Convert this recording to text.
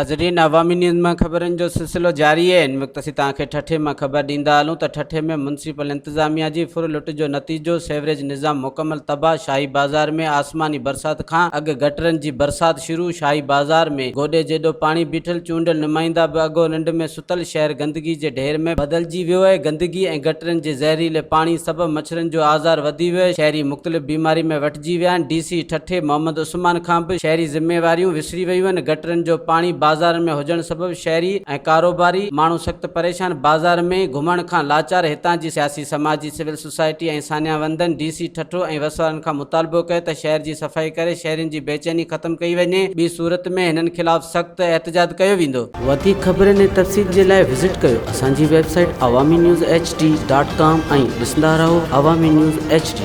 ناظرين عوامي نيوز مان خبرن جو سلسلو جاري آهي هن وقت اسين توهان کي ٺٽي مان خبر ڏيندا هلون ته ٺٽي ۾ ميونسپل انتظاميا جي ڦر لٽ جو نتيجو سيوريج نظام مڪمل تباهه شاهي بازار ۾ آسماني برسات کان اڳ گٽرن جي برسات شروع شاهي بازار ۾ گوڏي جيڏو پاڻي بيٺل چونڊيل نمائندا به اگهو ننڊ ۾ ستل شهر گندگي جي ڍير ۾ بدلجي ويو آهي، گندگي ۽ گٽرن جي زهريلي پاڻي سبب مڇرن جو آزار وڌي ويو آهي، شهري مختلف بيماري ۾ وٺجي ويا آهن، ڊي سي ٺٽي محمد عثمان کان به شهري ذميواريون وسري ويون آهن، گٽرن جو پاڻي بازارن ۾ هجڻ سبب شهري ۽ ڪاروباري ماڻهو سخت پريشان، بازار ۾ گهمڻ کان لاچار، هتان جي سياسي سماجي سول سوسائٽي ۽ سانحه وندن ڊي سي ٺٽو ۽ وس وارن کان مطالبو ڪيو ته شهر جي صفائي ڪري شهرين جي بيچيني ختم ڪئي وڃي، ٻي صورت ۾ هنن خلاف سخت احتجاج ڪيو ويندو. وڌيڪ خبرن ۽ تفصيل جي لاء وزٽ ڪيو اسان جي website Awami news H D dot com ۽ ڏسندا رهو عوامي نيوز ايڇ ڊي.